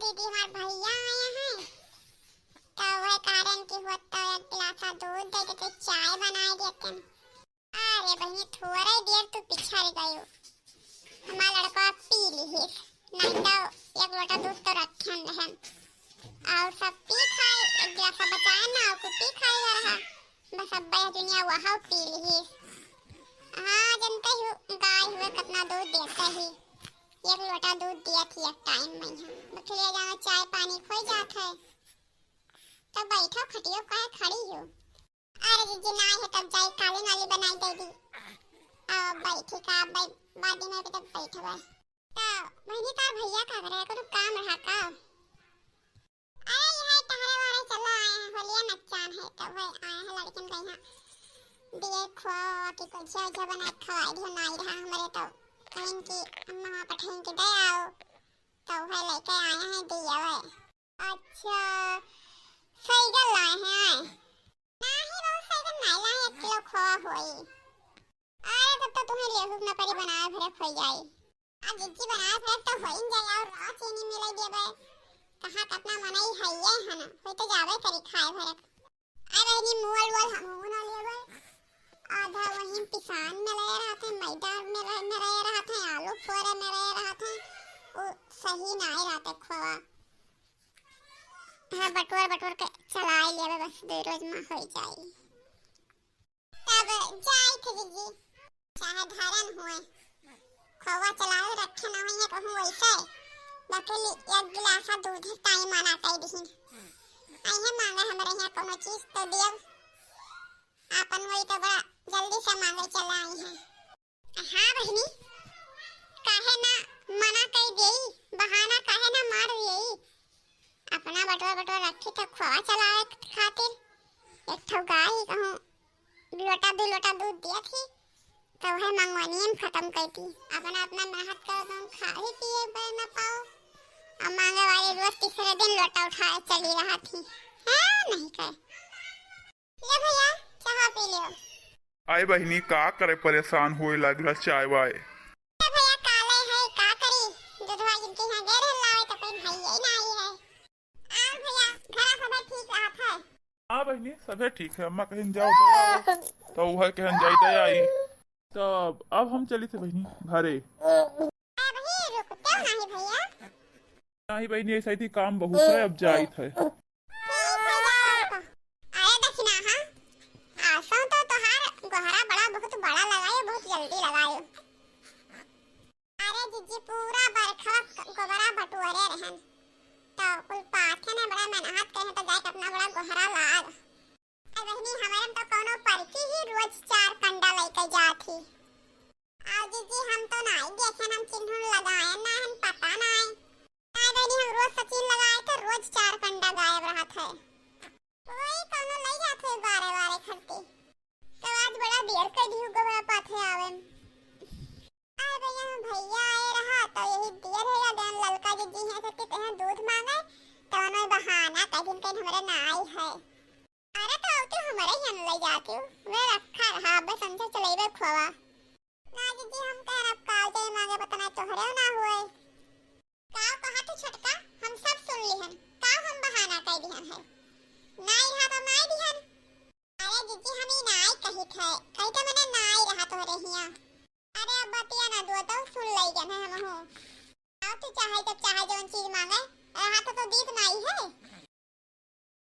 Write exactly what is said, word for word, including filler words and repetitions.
दीदी, हमार भैया आए हैं, तो वह कारण कि होत तो एक गिलासा दूध दे देते, चाय बनाए देते। अरे बहिनी, थोड़े देर तू पिछड़ गयो, हमार लड़का पी लिहिस, नहीं तो एक लोटा दूध तो रखन रहन। और सब पी खाए, एक गिलासा बचाए ना, और कुछ पी खाए रहा। बस अब यह दुनिया वह पी लिहिस। हाँ, जनते हो, गाय हुए कितना दूध देता ही। एक लोटा दूध दिया थी एक टाइम में, हम बखले जाओ, चाय पानी खोई जात है। तो बैठो खटियो, काहे खड़ी हो? अरे जीजी, ना है तब जाई, काली नाली बनाई दे दी। अब बैठी का, अब बै-, बादी में भी तब बैठबे। तो बहिनी, तार भैया का करे, कोनो काम रहा का? अरे, यह टहरे वहरे चला आए हैं, होलिया नचान है, तो वह आए हैं लड़कन के यहाँ। दिए खोआ कि कुछ झा बनाए खवाए दियो, नाई रहा हमरे तो। कहीं कि अम्मा वहाँ पठाइन के दे आओ, तो वह लेके आए हैं दिए वह। अच्छा, सैगन लाए हैं आए? नाही, बहुत सैगन नाई लाए, एक किलो खोआ होई। अरे, तब तो तुम्हें लेहू न पड़ी, बनाए भरे खोई जाई। आ जिज्जी बनाए भरे तो होइन जाई, और रवा चीनी मिलाई देबे। कहाँ कतना मनई है ये है ना, होई तो जाबे करी खाए भरे। अरे बहिनी, मोल वोल हमहू ना लेबे। आधा वहीं पिसान में रहे रहते, मैदा में रहे, में रहे रहते, आलू फोरे में रहे रहते, वो सही ना आए रहते खोआ। हाँ, बटोर बटोर के चलाए लेबे, बस दो रोज में हो जाई। तब जाई थे जीजी, चाहे धरन हुए, खोवा चलावे रखे ना हुए कहूँ वैसे, बकली एक गिलासा दूध ताई मना कई दिहिन। आइए मांगे हमरे यहाँ कोनो चीज तो दियब, आपन वही तो बड़ा जल्दी से मांगे चला आई हैं। हाँ बहिनी, काहे ना मना कई देई, बहाना काहे ना मार देई। अपना बटोर बटोर रखी तो खोवा चलावे खातिर। एक ठो गाय कहूँ लोटा दो लोटा दूध दिया थी, तो वह मंगवानियन खत्म कर दी। अपना अपना मेहनत करो, तुम खा ही पिए बे ना पाओ। अब मांगे वाली रोज तीसरे दिन लोटा उठाए चली रहा थी। हाँ, नहीं कहे। ले भैया, चाह पी लियो। आए बहिनी, का करे परेशान होए लागला चाय वाय? ए भैया, काले है, का करी? दूधवा जिनके यहाँ गए रहल लावे, तो कोई भैया ही ना आई है। और भैया, घरा सभे ठीक रहत है? हाँ बहिनी, सभे ठीक है। अम्मा कहिन जाओ, दे आओ, तो वह कहन जाई, दे आई। तब अब हम चली थे बहिनी घरे। अभी रुकते हो नहीं भैया? नहीं बहिनी, ऐसा ही थी, काम बहुत है, अब जाइत है। ठीक है, जाओ तो। अरे दखिना, हाँ, आसो तो तोहार गोहरा बड़ा, बहुत बड़ा लगायो, बहुत जल्दी लगायो। अरे जीजी, पूरा बरखा गोबरा बटोरे रहन, तो कुल पाथे ने बड़ा मेहनत करे, तो जाके अपना बड़ा गोहरा लाग। अरे बहिनी, हमरे में तो कौनो परकी ही रोज चार कंडा लेके जात ही। आ जीजी, हम तो नाई देखेन, हम चिन्हुन लगाएन ना हन, पता नाई। नाई बहिनी, हम रोज सचिन लगाए थे, रोज चार कंडा गायब रहत है। कोई कौनो ले जात है बारे बारे खरते। तो आज बड़ा देर कर दिहु गोबरा पाथे आवे में। अरे भैया, भैया आए रहा तो यही देर है या गन ललका जीजी हैं से किते हैं दूध मांगे, तो उन्होंने बहाना कर दिन कहीं हमरे ना आई है। अरे तो तू हमरे यहाँ ले जाती हूँ, मैं रखा रहा, अब समझे चलेबे खोवा। ना जीजी, हम कह अब काल जाए मांगे, पता नहीं तोहरे ना हुए। काव कहा तू छोटका, हम सब सुन लिहन। काव हम बहाना कर दिहन है? नाई रहा तो नाई दिहन। अरे जीजी, हम ई नाई कहित है, कही तो मने नाई रहा तोहरे हिया। अरे अब बतिया ना दुआ तो सुन लई गन है हमहू। आओ तू चाहे जब चाहे जौन चीज मांगे, रहा तो, तो दीत नाई है।